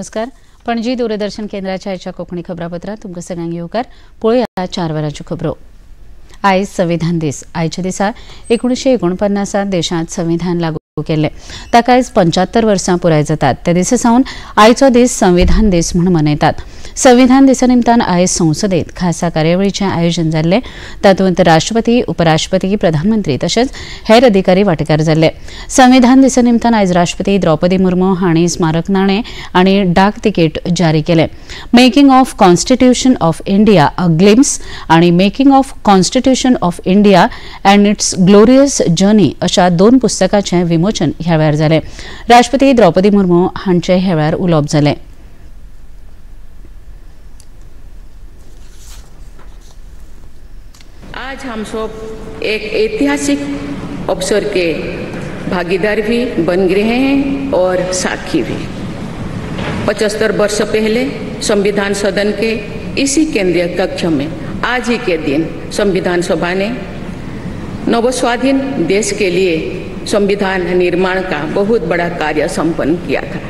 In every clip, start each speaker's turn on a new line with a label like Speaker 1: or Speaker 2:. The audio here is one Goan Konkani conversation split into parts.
Speaker 1: नमस्कार. पणजी दूरदर्शन केंद्राच्या आयच्या कोंकणी खबरापत्रांत तुमकां सगळ्यांक येवकार. पळोवया 4 वरांच्यो खबरो. आयज संविधान दीस. आयच्या दिसा 1949 देशांत संविधान लागू केल्लें. ताका आयज 75 वर्सां पुराय जातात. त्या दिसा सावन आयचो दीस संविधान दीस म्हूण मनयतात. संविधान दिसा निमतान आयज संसदेत खासा कार्यावळीचें आयोजन जाल्लें. तातूंत राष्ट्रपती, उपराष्ट्रपती, प्रधानमंत्री तशेंच हेर अधिकारी वांटेकार जाल्ले. संविधान दिसा निमतान आयज राष्ट्रपती द्रौपदी मुर्मू हांणी स्मारक नाणें आनी डाक तिकीट जारी केलें. Making of constitution of India a glimpse आनी making of constitution of India and its glorious journey अशा 2 पुस्तकाचें विमोचन ह्या वेळार जालें. राष्ट्रपती द्रौपदी मुर्मू हांचें ह्या वेळार उलोवप जालें.
Speaker 2: आज हम सब एक ऐतिहासिक अवसर के भागीदार भी बन गए हैं और साक्षी भी। 75 वर्ष पहले संविधान सदन के इसी केंद्रीय कक्ष में आज ही के दिन संविधान सभा ने नवस्वाधीन देश के लिए संविधान निर्माण का बहुत बड़ा कार्य संपन्न किया था।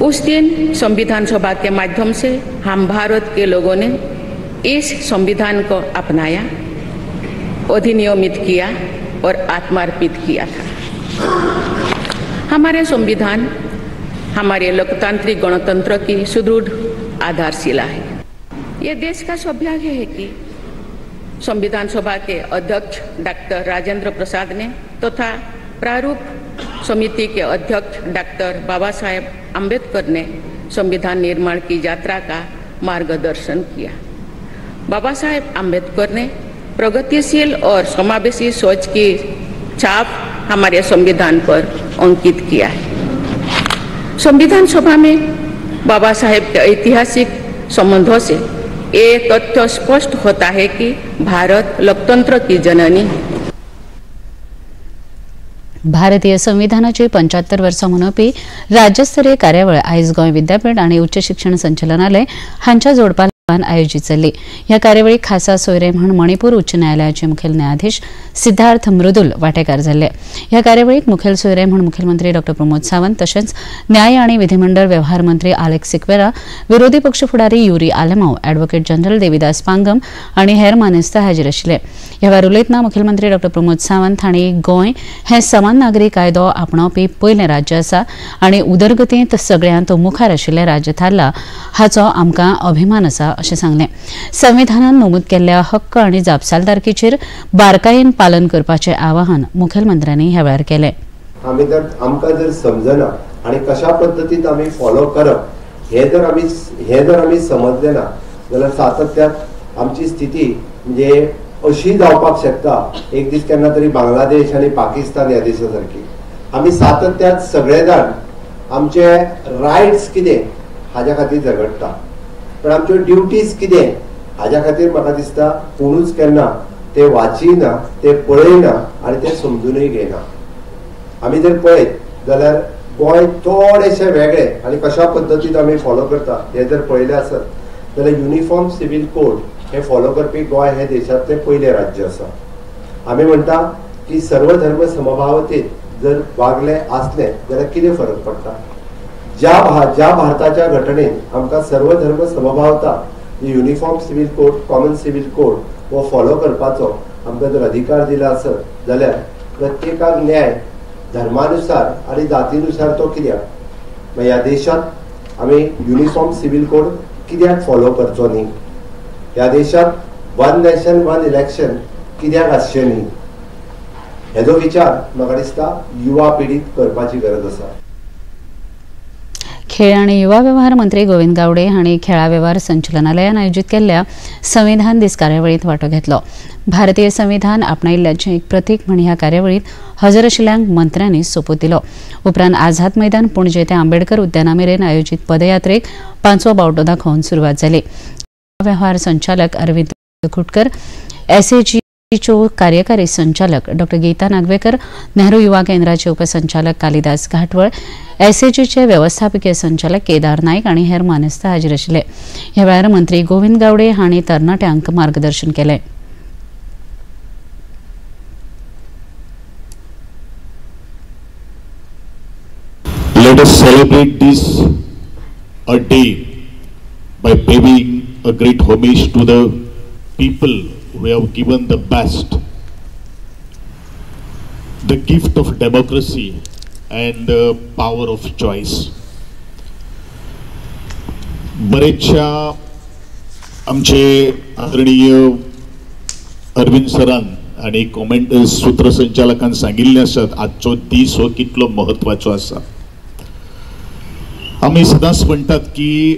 Speaker 2: उस दिन संविधान सभा के माध्यम से हम भारत के लोगों ने इस संविधान को अपनाया, अधिनियमित किया और आत्मार्पित किया था। हमारे संविधान हमारे लोकतांत्रिक गणतंत्र की सुदृढ़ आधारशिला है। ये देश का सौभाग्य है कि संविधान सभा के अध्यक्ष डॉक्टर राजेंद्र प्रसाद ने तथा प्रारूप समिति के अध्यक्ष डॉक्टर बाबा साहेब आम्बेडकर ने संविधान निर्माण की यात्रा का मार्गदर्शन किया। बाबा साहेब आम्बेडकर ने प्रगतिशील और समावेशी सोच की छाप हमारे संविधान पर अंकित किया है। संविधान सभा में बाबा साहेब के ऐतिहासिक संबंधों से ये तथ्य स्पष्ट होता है कि भारत लोकतंत्र की जननी है।
Speaker 1: भारतीय संविधानाची 75 वर्सां मनोवपी राज्यस्तरीय कार्यावळ आयज गोंय विद्यापीठ आनी उच्च शिक्षण संचालनालय हांच्या जोडपालवान आयोजीत जाल्ली. ह्या कार्यावळीक खासा सोयरे म्हूण मणिपूर उच्च न्यायालयाचे मुखेल न्यायाधीश सिद्धार्थ मृदुल वांटेकार जाल्ले. ह्या कार्यावळीक मुखेल सोयरे म्हूण मुखेलमंत्री डॉ प्रमोद सावंत तशेंच न्याय आनी विधिमंडळ व्यवहार मंत्री आलेक्स सिक्वेरा, विरोधी पक्ष फुडारी युरी आलेमाव, ॲडव्होकेट जनरल देविदास पांगम आनी हेर मानेस्त हाजीर आशिल्ले. ह्या वेळार उलयतना मुखेलमंत्री डॉ प्रमोद सावंत हांणी गोंय हें समान नागरी कायदो आपणावपी पयलें राज्य आसा आनी उदरगतींत सगळ्यांत मुखार आशिल्लें राज्य थारलां हाचो आमकां अभिमान आसा अशें सांगलें. संविधानान नमूद केल्ल्या हक्क आनी जापसालदारकीचेर बारकायेन पालन करपाचें आवाहन मुखेलमंत्र्यांनी ह्या वेळार केलें.
Speaker 3: आमी जर आमकां जर समजना आनी कशा पद्दतीन आमी फॉलो करप हें जर आमी समजलें ना जाल्यार सातत्यात आमची स्थिती म्हणजे अशी जावपाक शकता एक दीस केन्ना तरी बांगलादेश आनी पाकिस्तान ह्या देशा सारकी. आमी सातत्यात सगळे जाण आमचे रायट्स कितें हाज्या खातीर झगडटा, पण आमच्यो ड्युटीज कितें हाज्या खातीर म्हाका दिसता कोणूच केन्ना ते वाचिना, ते पळयना आनी ते समजुनूय घेयना. आमी जर पळयत जाल्यार गोंय थोडेशें वेगळें आनी कशा पद्दतीन आमी फॉलो करता हें जर पळयलें आसत जाल्यार युनिफॉर्म सिव्हील कोड हे फॉलो करपी गोंय हें देशांतलें पयलें राज्य आसा. आमी म्हणटा की सर्व धर्म समभावतेत जर वागले आसले जाल्यार कितें फरक पडटा? ज्या भारताच्या घटनेन आमकां सर्व धर्म समभावता uniform civil code, common civil code हो फॉलो करपाचो आमकां जर अधिकार दिला आसत जाल्यार प्रत्येकाक न्याय धर्मानुसार आनी जातीनुसार तो कित्याक? मागीर ह्या देशांत आमी युनिफॉर्म सिव्हील कोड कित्याक फॉलो करचो न्ही? ह्या देशांत वन नॅशन वन इलेक्शन कित्याक आसचें न्ही? हेजो विचार म्हाका दिसता युवा पिढीत करपाची गरज आसा.
Speaker 1: खेळ आनी युवा व्यवहार मंत्री गोविंद गावडे हांणी खेळा वेव्हार संचालनालयान आयोजीत केल्ल्या संविधान दीस कार्यावळींत वांटो घेतलो. भारतीय संविधान आपणायिल्ल्याचें एक प्रतीक म्हूण ह्या कार्यावळींत हजर आशिल्ल्यांक मंत्र्यांनी सोपूत दिलो. उपरांत आझाद मैदान पणजे ते आंबेडकर उद्याना मेरेन आयोजीत पदयात्रेक 5वो बावटो दाखोवन सुरवात जाली. व्यवहार संचालक अरविंद खुटकर, एसएजीच्यो कार्यकारी संचालक डॉ गीता नागवेकर, नेहरू युवा केंद्राचे उपसंचालक कालिदास घाटवळ, एसएजीचे व्यवस्थापकीय संचालक केदार नाईक आनी हेर मानेस्त हाजीर आशिल्ले. ह्या वेळार मंत्री गोविंद गावडे हांणी तरणाट्यांक मार्गदर्शन केलें.
Speaker 4: Let us celebrate this a day by paying a great homage to the people who have given the best, the gift of democracy and the power of choice. बरेचशा आमचे आदरणीय अरविंद सरान आनी कॉमेंट सूत्रसंचालकान सांगिल्लें आसात आजचो दीस हो कितलो म्हत्वाचो आसा. आमी सदांच म्हणटात की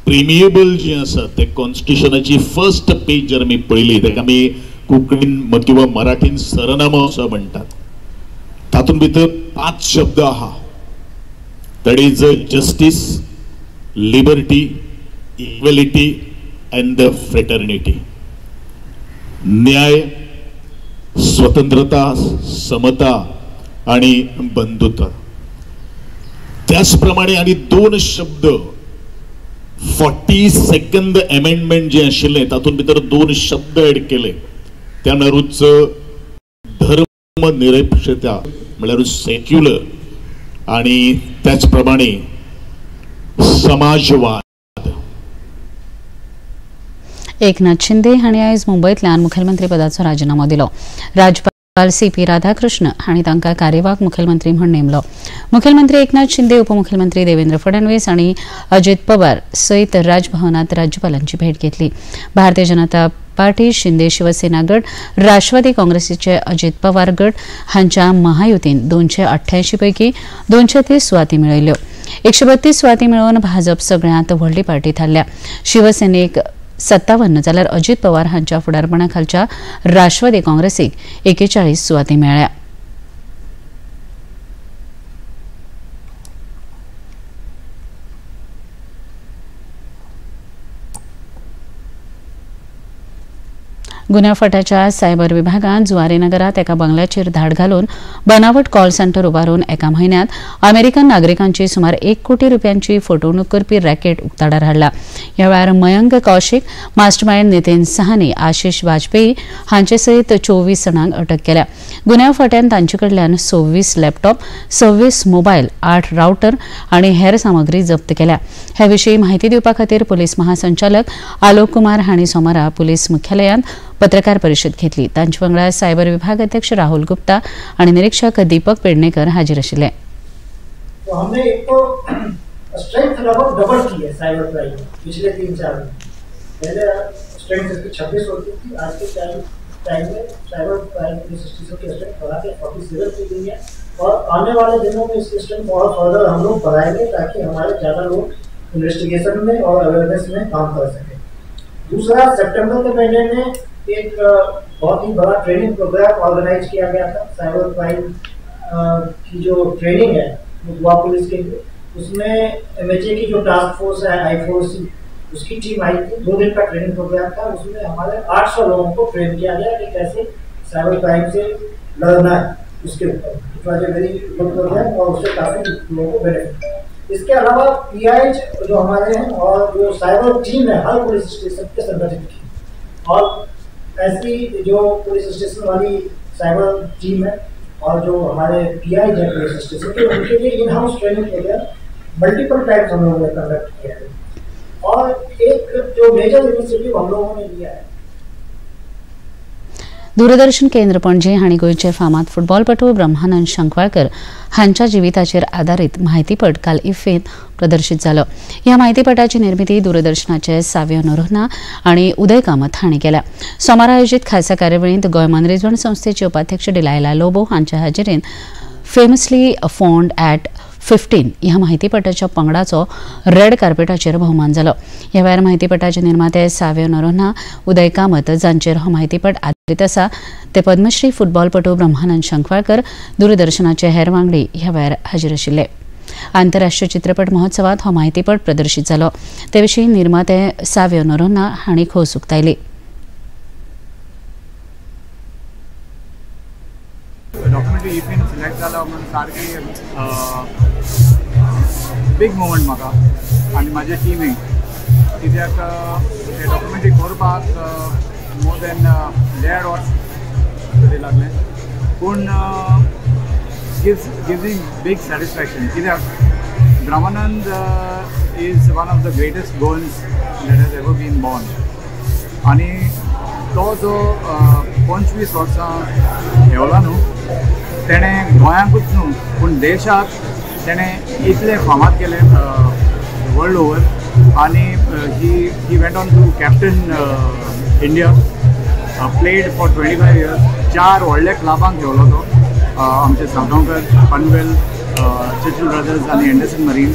Speaker 4: प्रिमिएबल जी आसा ते कॉन्स्टिट्युशनाची फर्स्ट पेज जर आमी पळयली ताका आमी कोंकणीन किंवा मराठीन सरनामो असो म्हणटात. तातूंत भितर 5 शब्द आहा, that is justice, liberty, equality and the fraternity. न्याय, स्वतंत्रता, समता आणि बंधुता. त्याचप्रमाणे आणि 2 शब्द 42nd amendment जे आशिल्लें तातूंत भितर 2 शब्द एड केले, त्या म्हळ्यारूच धर्मनिरपेक्षता म्हळ्यारूच सेक्युलर आणि त्याचप्रमाणे समाजवाद.
Speaker 1: एकनाथ शिंदे हांणी आयज मुंबयतल्यान मुखेलमंत्रीपदाचो राजिनामो दिलो. राज्यपाल सी पी राधाकृष्ण हांणी तांकां कार्यवाहक मुखेलमंत्री म्हूण नेमलो. मुखेलमंत्री एकनाथ शिंदे, उपमुखेलमंत्री देवेंद्र फडणवीस आनी अजित पवार सयत राजभवनात राज्यपालांची भेट घेतली. भारतीय जनता पार्टी, शिंदे शिवसेना गट, राष्ट्रवादी काँग्रेसीचे अजित पवार गट हांच्या महायुतीन 288 पैकी 230 सुवाती मेळयल्यो. 132 सुवाती मेळोवन भाजप सगळ्यांत व्हडली पार्टी थारल्या. शिवसेनेक 57 जाल्यार अजित पवार हांच्या फुडारपणा खालच्या राष्ट्रवादी काँग्रेसीक 41 सुवाती मेळ्ळ्या. गुन्यांव फांट्याच्या सायबर विभागान जुवारीनगरात एका बंगल्याचेर धाड घालून बनावट कॉल सेंटर उबारून एका म्हयन्यांत अमेरिकन नागरिकांची सुमार 1 कोटी रुपयांची फटवणूक करपी रॅकेट उक्ताडार हाडला. ह्या वेळार मयंक कौशिक, मास्टरमायंड नितीन सहानी, आशिष वाजपेयी हांचे सयत 24 जाणांक अटक केल्या. गुन्यांव फांट्यान तांचे कडल्यान 26 लॅपटॉप, 26 मोबायल, 8 रावटर आनी हेर सामग्री जप्त केल्या. हे विशीं माहिती दिवपा खातीर पुलीस महासंचालक आलोक कुमार हांणी सोमारा पुलीस मुख्यालयांत पत्रकार परिषद घेतली. तांचे वांगडा सायबर विभाग अध्यक्ष राहुल गुप्ता आणि निरीक्षक दीपक पेडणेकर हाजीर आशिल्ले.
Speaker 5: तो हमने एक तो स्ट्रेंथ लगभग डबल की है साइबर क्राइम पिछले 3-4 महीने. पहले स्ट्रेंथ इसकी 26 होती थी, आज के टाइम में साइबर क्राइम पुलिस स्टेशन की स्ट्रेंथ बढ़ा के 47 की गई है और आने वाले दिनों में इसकी स्ट्रेंथ और फर्दर हम लोग बढ़ाएंगे ताकि हमारे ज़्यादा लोग इन्वेस्टिगेशन में और अवेयरनेस में काम कर सकें. दूसरा, सितंबर के महीने में एक बहुत ही बड़ा ट्रेनिंग प्रोग्राम ऑर्गेनाइज किया गया था साइबर क्राइम की जो ट्रेनिंग है वो गोवा पुलिस के लिए. उसमें MHA की जो टास्क फोर्स है I4C, उसकी टीम आई थी. 2 दिन का ट्रेनिंग प्रोग्राम था, उसमें हमारे 800 लोगों को ट्रेन किया गया कि कैसे साइबर क्राइम से लड़ना है उसके ऊपर. It was a very good program और उससे काफ़ी लोगों को बेनिफिट. इसके अलावा PI जो हमारे हैं और जो साइबर टीम है हर पुलिस स्टेशन के संगठित की और ऐसी जो पुलिस स्टेशन वाली साइबर टीम है और जो हमारे PI हैं पुलिस स्टेशन के, उनके लिए in house training program multiple times हम लोगों ने कंडक्ट किया है. और एक जो मेजर इनिशिएटिव हम लोगों ने लिया है,
Speaker 1: दूरदर्शन केंद्र पणजे हांणी गोंयचे फामाद फुटबॉलपटू ब्रह्मानंद शंखवाळकर हांच्या जिविताचेर आदारीत म्हायतीपट काल इफ्फेंत प्रदर्शीत जालो. ह्या म्हायतीपटाची निर्मिती दूरदर्शनाचे साव्यो नोरोन्हा आनी उदय कामत हांणी केल्या. सोमारा आयोजीत खासा कार्यावळींत गोंय मनरिजवण संस्थेचे उपाध्यक्ष डिलायला लोबो हांच्या हाजेरीन फेमसली फॉन्ड ॲट 15 ह्या म्हायतीपटाच्या पंगडाचो रेड कार्पेटाचेर भोवमान जालो. ह्या वेळार म्हायतीपटाचे निर्माते साव्यो नोरोन्हा, उदय कामत जांचेर हो म्हायतीपट आदारीत आसा ते पद्मश्री फुटबॉलपटू ब्रह्मानंद शंखवाळकर, दूरदर्शनाचे हेर वांगडी ह्या वेळार हाजीर आशिल्ले. आंतरराष्ट्रीय चित्रपट महोत्सवात हो म्हायतीपट प्रदर्शीत जालो. ते विशीं निर्माते साव्यो नोरोन्हा हांणी खोस उक्तायली.
Speaker 6: डॉक्युमेंटरी इफ्फीन सिलेक्ट जाला म्हणून सारकी बीग मुवमेंट म्हाका आनी म्हाज्या टिमीक, कित्याक हे डॉक्युमेंटरी करपाक मोर दॅन 1.5 वर्स तरी लागलें, पूण गिव्स बीग सॅटिस्फॅक्शन, कित्याक ब्रह्मानंद is one of the greatest Goans that has ever been born. आनी तो जो 25 वर्सां येवला न्हू, तेणें गोंयांकूच न्हू पूण देशाक तेणें इतलें फामाद केलें वर्ल्ड ओवर. आनी he went on to captain India, played for 25 years. 4 व्हडल्या क्लबांक खेळलो तो, आमचे सावगांवकर, पनवेल, चर्चिल ब्रदर्स आनी एंडरसन मरीन.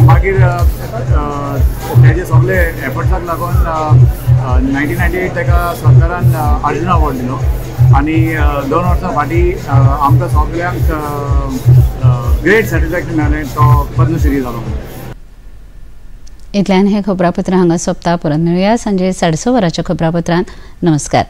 Speaker 6: मागीर तेजे सगळे एफर्ट्साक लागून 1998 ताका सरकारान अर्जुन अवॉर्ड दिलो. आनी 2 वर्सां फाटीं आमकां सगळ्यांक ग्रेट सॅटिस्फॅक्शन मेळ्ळें, तो पद्मश्री जालो.
Speaker 1: इतल्यान हें खबरापत्र हांगा सोंपता. परत मेळुया सांजे 6:30 वरांच्या खबरापत्रांत. नमस्कार.